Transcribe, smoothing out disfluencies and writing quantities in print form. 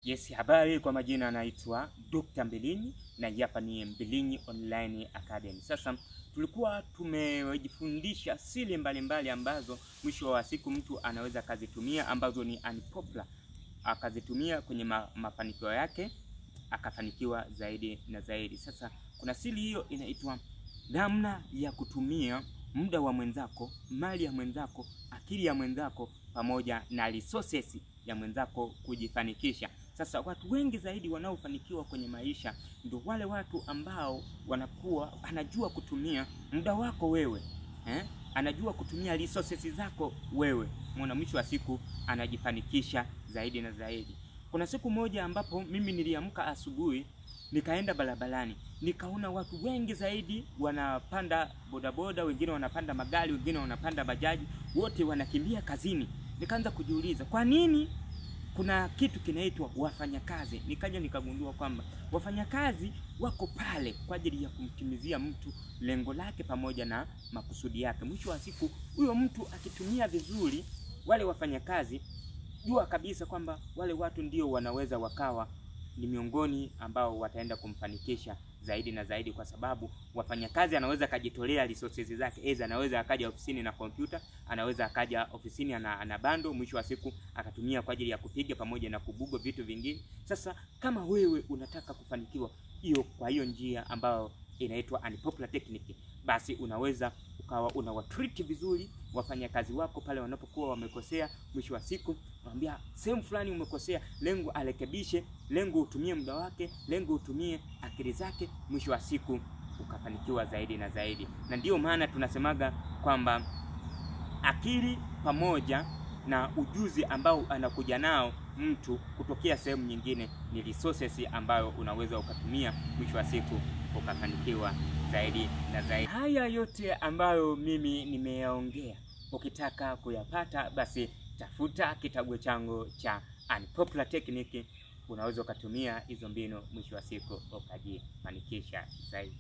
Yes, habari, kwa majina anaitwa Dr. Mbilinyi na hapa ni Mbilinyi Online Academy. Sasa tulikuwa tumejifundisha siri mbalimbali ambazo mwisho wa siku mtu anaweza akazitumia, ambazo ni unpopular, akazitumia kwenye mafanikio yake akafanikiwa zaidi na zaidi. Sasa kuna siri hiyo inaitwa namna ya kutumia muda wa mwenzako, mali ya mwenzako, akili ya mwenzako pamoja na resources ya mwenzako kujifanikisha. Sasa watu wengi zaidi wanaofanikiwa kwenye maisha ndio wale watu ambao wanakuwa anajua kutumia muda wako wewe, Anajua kutumia resources zako wewe. Mwana mwisho wa siku anajifanikisha zaidi na zaidi. Kuna siku moja ambapo mimi niliamka asubuhi nikaenda barabarani, nikaona watu wengi zaidi wanapanda bodaboda, wengine wanapanda magari, wengine wanapanda bajaji, wote wanakimbia kazini. Nikaanza kujiuliza kwa nini kuna kitu kinaitwa wafanyakazi. Nikaja nikagundua kwamba wafanyakazi wako pale kwa ajili ya kumtimizia mtu lengo lake pamoja na makusudi yake. Mwisho wa siku huyo mtu akitumia vizuri wale wafanyakazi, jua kabisa kwamba wale watu ndio wanaweza wakawa ni miongoni ambao wataenda kumfanikisha zaidi na zaidi, kwa sababu wafanyakazi anaweza akajitolea resources zake. Eza anaweza akaja ofisini na kompyuta, anaweza akaja ofisini ana bando, mwisho wa siku akatumia kwa ajili ya kupiga pamoja na kugugo vitu vingine. Sasa kama wewe unataka kufanikiwa hiyo kwa hiyo njia ambayo inaitwa unpopular technique, basi unaweza ukawa unawatreat vizuri wafanyakazi wako pale wanapokuwa wamekosea. Mwisho wa siku mwambia sehemu fulani umekosea, lengo arekebishe, lengo utumie muda wake, lengo utumie akili zake, mwisho wa siku ukafanikiwa zaidi na zaidi. Na ndiyo maana tunasemaga kwamba akili pamoja na ujuzi ambao anakuja nao mtu kutokea sehemu nyingine ni resources ambayo unaweza ukatumia, mwisho wa siku ukafanikiwa zaidi na zaidi. Haya yote ambayo mimi nimeyaongea, ukitaka kuyapata basi tafuta kitabu changu cha Unpopular Technique. Unaweza ukatumia hizo mbinu, mwisho wa siku ukajifanikisha zaidi.